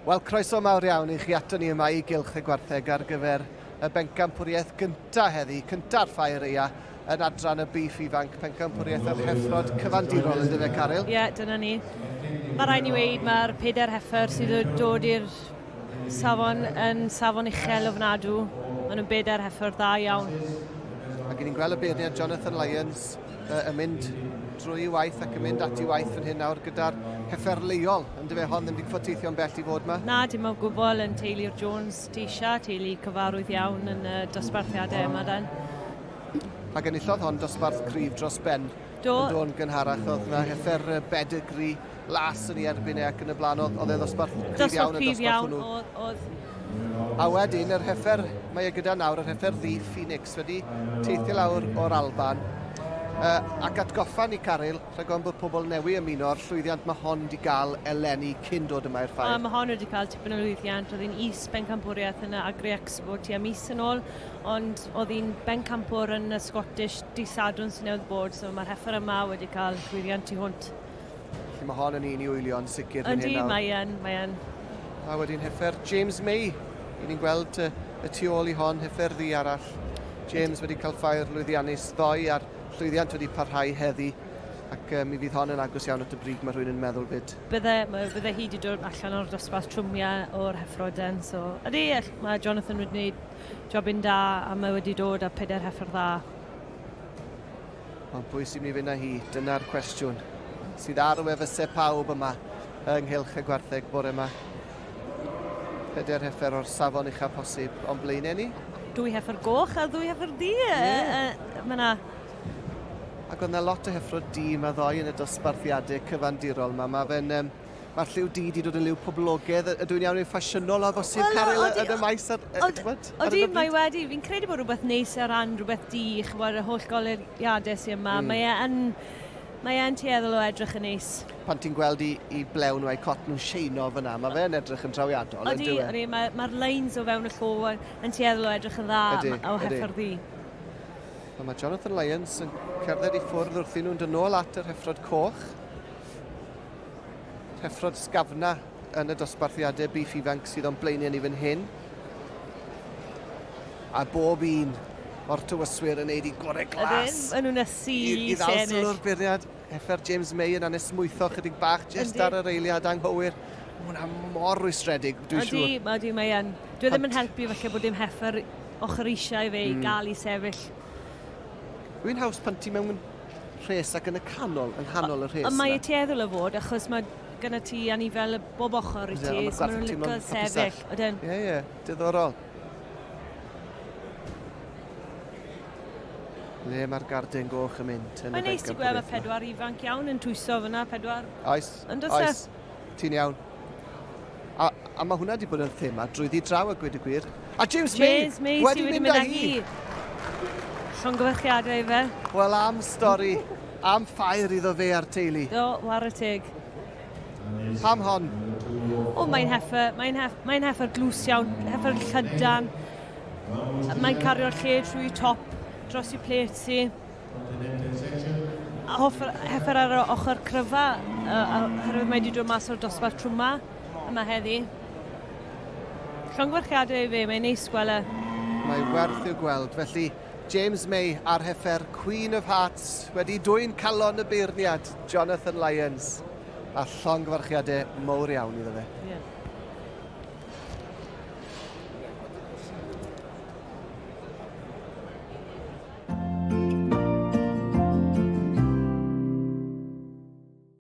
Wel, croeso mawr iawn i chi ato ni yma i Gylch y Gwartheg ar gyfer y bencampwriaeth gyntaf heddi, cynta'r ffair eia yn adran y bîff ifanc, pencampwriaeth yr heffrod cyfandirol yn dyfe, Caryl? Ie, yeah, dyna ni. Mae rhaid ni weud mae'r pedair heffer sydd wedi dod i'r safon yn safon uchel ofnadw. Maen nhw'n bedair heffer dda iawn. Ac ni'n gweld y beirniad Jonathan Lyons yn mynd drwy waith ac yn mynd at ei waith fan hyn nawr gyda'r heffer leol. Yn dyfe hon ddim wedi gwybod teithio'n bell i fod yma? Na, dim o gwbl yn teulu'r Jones Teisia, teulu cyfarwydd iawn yn y dosbarthiadau yma dan. Ac enillodd hon dosbarth cryf dros ben. Do. Yn do'n gynharach, oedd na heffer bedigri las yn ei erbyn e ac yn y blaen, oedd, oedd e ddosbarth cryf iawn yn dosbarth iawn, hwnnw. Oedd, oedd. A wedyn, yr heffer, mae e gyda nawr, yr heffer ddu Phoenix wedi teithio lawr o'r Alban. Uh, ac atgoffa ni, Caryl, rhag ofn bod pobl newi ymuno o'r llwyddiant mae hon wedi gael eleni cyn dod yma i'r ffair. Mae hon wedi cael tipyn o lwyddiant, oedd hi'n is bencampwriaeth yn y Agri Expo tua mis yn ôl, ond oedd hi'n bencampwr yn y Scottish dydd Sadwrn sy'n newydd bod, so mae'r heffer yma wedi cael llwyddiant tu hwnt. Felly mae hon yn un i wylio yn sicr fan hyn nawr. Yndi, mae yn, mae yn. A wedyn heffer James May, i ni'n gweld y, y tu ôl i hon, heffer ddi arall. James wedi cael ffair lwyddiannus ddoe a'r llwyddiant wedi parhau heddi ac um, mi fydd hon yn agos iawn at y brig mae rhywun yn meddwl fyd. Bydde, mae, bydde hi wedi dod allan o'r dosbarth trwmia o'r heffroden, so ydy, mae Jonathan wedi gwneud jobyn da a mae wedi dod â pedair heffer dda. Ond pwy sy'n mynd i fynd â hi? Dyna'r cwestiwn sydd ar wefusau pawb yma ynghylch y gwartheg bore yma. Pedair heffer o'r safon uchaf posib, ond blaenau ni? Dwy heffer goch a ddwy heffer du. Yeah. Mae yna... Ac oedd yna lot o heffrod du yma ddoe yn y dosbarthiadau cyfandirol yma. Mae fe'n um, Mae'r lliw du 'di dod yn liw poblogaidd. Ydw i'n iawn i'n ffasiynol o bosib, well, Caryl, yn y maes ar, ar Odi, mae wedi. Fi'n credu bod rhywbeth neis ar ran rhywbeth du, chymod, y holl goleuadau sy'n yma. Mm. Mae e yn, mae e'n tueddol o edrych yn neis. Pan ti'n gweld i, i blew nhw a'i cot nhw'n sheino fyna, mae fe'n edrych yn trawiadol, yn dyw e? Odi, mae'r mae lines o fewn y llo yn tueddol o edrych yn dda ydy, o heffer ddu. Mae Jonathan Lyons yn cerdded i ffwrdd wrth i nhw'n dod nôl at yr heffrod coch. Rheffrod sgafna yn y dosbarthiadau bîff ifanc sydd o'n blaenau ni fan hyn. A bob un o'r tywyswyr yn neud i gorau glas. Ydyn, maen nhw'n ysu i, i ddal sylw'r bwriad. Heffer James May yn anesmwytho chydig bach jyst ar yr eiliad anghywir. Mae hwnna mor rwystredig, dwi'n siŵr. Ydy, ydy, mae yn. Dwi ddim yn helpu falle bod dim heffer ochr eisiau fe i gael i sefyll. Dwi'n haws pan ti mewn rhes ac yn y canol, yng nghanol y rhes. Ond mae tueddol o fod, achos mae gyda ti anifel y bob ochr i ti, so maen nhw'n licio sefyll. Ydyn. Ie, ie, diddorol. Le mae'r garden goch yn mynd? Mae'n neis i gweld y pedwar ifanc iawn yn twyso fyna, pedwar. Oes, e? oes. Ti'n iawn. A, a mae hwnna wedi bod yn thema drwyddi draw a gweud y gwir. A James May, James May wedi mynd, mynd â hi. Llongyfarchiadau i fe. Wel, am stori, am ffair iddo fe a'r teulu. Do, ware teg. Pam hon? O, mae'n heffer, mae'n hef, mae heffer glws iawn, heffer llydan. Mae'n cario'r lle trwy top, dros i plet si. Hoffer, heffer ar y ochr cryfa, oherwydd mae wedi dod mas o'r dosbarth trwma yma heddi. Llongyfarchiadau i fe, mae'n neis gweld e. Mae werth i'w gweld. Felly, James May a'r heffer Queen of Hearts wedi dwyn calon y beirniad, Jonathan Lyons. A llongyfarchiadau mowr iawn iddo fe. Yeah.